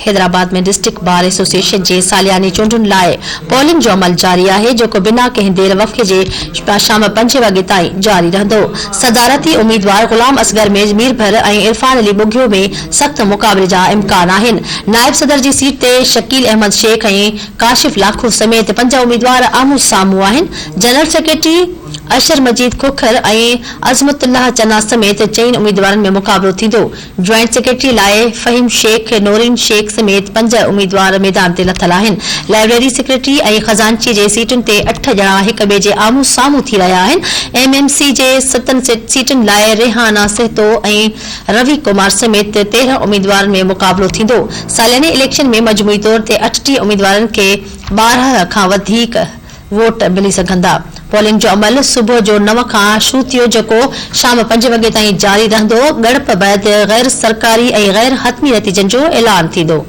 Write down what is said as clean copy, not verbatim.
Hyderabad ۾ district bar association جي سالياني چونڊن لاء پولنگ جو عمل جاري آهي جيڪو بنا ڪنهن دير وقفي جي شام پنجين وڳي تائين جاري رهندو. صدارتي اميدوار غلام اصغر ميربحر ۽ عرفان علي ٻگهيو ۾ سخت مقابلي جا امڪان آهن. نائب صدر جي سيٽ تي شڪيل احمد شيخ ۽ ڪاشف لاکو سميت پنج اميدوار آمهون سامهون آهن. جنرل سيڪريٽري اشر مجيد کوکر ۽ عظمت الله چنا سميت چئن اميدوارن ۾ مقابلو ٿيندو. جوائنٽ سيڪريٽري لاء فهيم شيخ، نورين شيخ سميت پنج اميدوار ميدان تي لٿل آهن. لائبريري سيڪريٽري ۽ خزانچي جي سيٽن تي اٺ ڄڻا هڪ ٻئي جي آمهون سامهون ٿي رهيا آهن. ايم ايم سي جي ستن سيٽن لاء ريحانه سهتو ۽ روي ڪمار سميت 13 اميدوارن ۾ مقابلو ٿيندو. سالياني اليڪشن ۾ مجموعي طور تي 38 اميدوارن کي 12 کان وڌيڪ ووٽ ملي سگهندا. پولنگ جو عمل صبح جو نو کان شروع ٿيو جيڪو شام پنج وڳي تائين جاري رهندو، ڳڻپ بعد غير سرڪاري ۽ غير حتمي نتيجن جو اعلان ٿيندو.